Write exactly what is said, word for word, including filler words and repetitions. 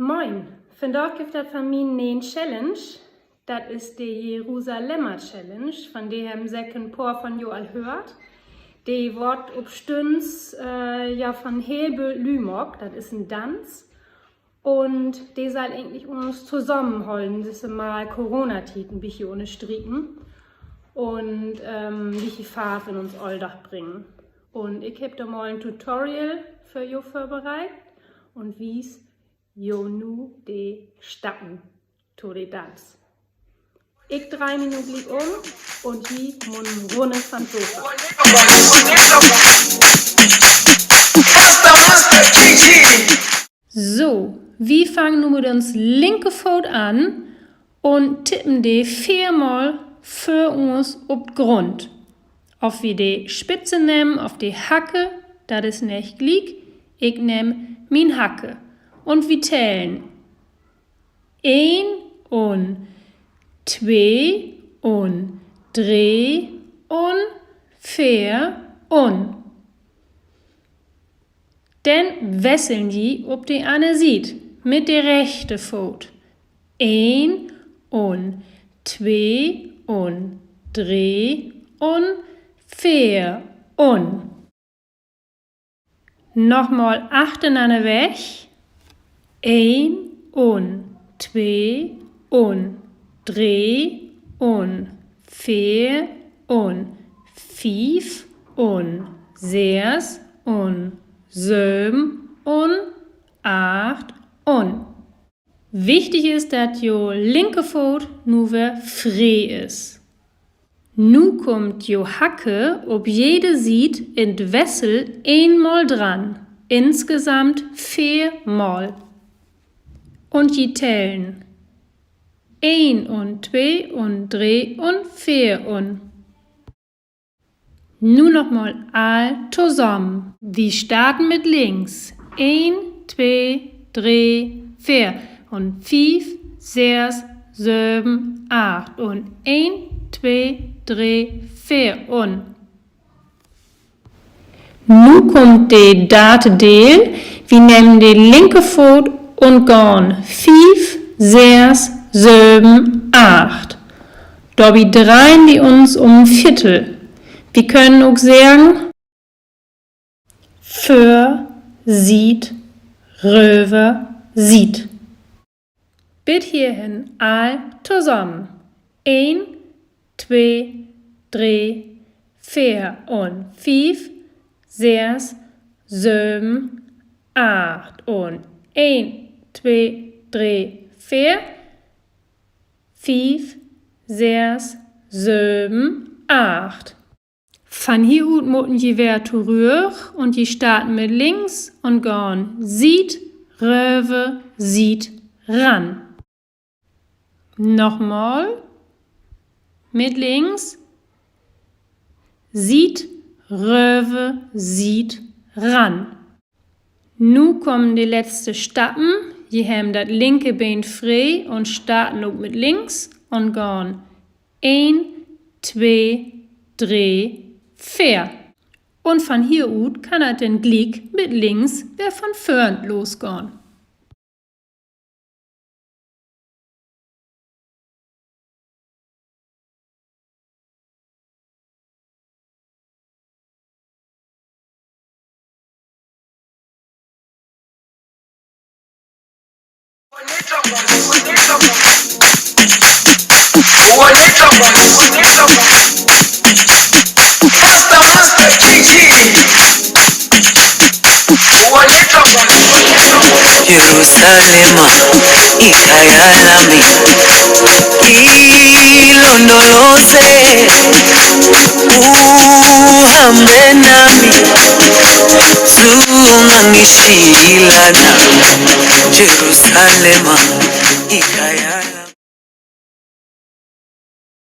Moin. Vandaag gifft dat van mi en ne'en Challenge. Dat is de Jerusalemmer Challenge. Van de hebben seker en poor van jo al höört. De word opstunns, äh, ja, van heel bööt Lü maakt. Dat is en Danz. Un de sall egentlich uns tosamenhollen, disse mal Coronatiet en bietje ünnerstrieken un, ähm, bietje Farv in uns Alldag bringen. Un ik hebb dor mal en Tutorial för jo vörbereit un wies jo nu de Stappen to de Danz. Ik dreih mi nu gliek üm un ji mutten runner van Sofa. So, wi fangen nu mit uns linke Foot an un tippen de veermal vör uns op Grund. Of wi de Spitze nehmen of de Hacke, dat is nich gliek. Ik nehm mien Hacke. Un wi tellen: een un twee un dree un veer un. Denn wesseln ji op de anner Siet mit de rechte Foot. Een un twee un dree un veer un. Nochmal achternanner weg. Een un twee un dree un veer un fief un sess un söven un acht un. Wichtig is, dat jo linke Foot nu weer free is. Nu kummt jo Hacke op jede Siet in't Wessel eenmal dran, insgesamt veermal. Un ji tellen: een un twee un dree un veer un. Nu nochmal all tosamen. Wi starten mit links. Een, twee, dree, veer. Un fief, sess, söven, acht. Un een, twee, dree, veer. Un nu kummt de darde Deel. Wi nehmen de linke Foot un gahn fief, sess, söven, acht. Dorbi dreihen wi uns üm en Viertel. Wi könen ok seggen: vör, Siet, röver, Siet. Bit hierhen all tosamen. Een, twee, dree, veer un fief, sess, söven, acht un een, twee, dree, veer, fief, sess, söven, acht. Van hier ut mutten ji weer torügg un ji starten mit links un gahn Siet, röver, Siet, ran. Nochmal. Mit links. Siet, röver, Siet, ran. Nu kamen de letzte Stappen. Ji hebben dat linke Been free un starten ok mit links un gahn een, twee, dree, veer. Un van hier ut kann dat denn gliek mit links weer van vörn losgahn. Jerusalema, i kaya lami, ilondoloze, uhambe nami, zunganishilana. Jerusalema, i kaya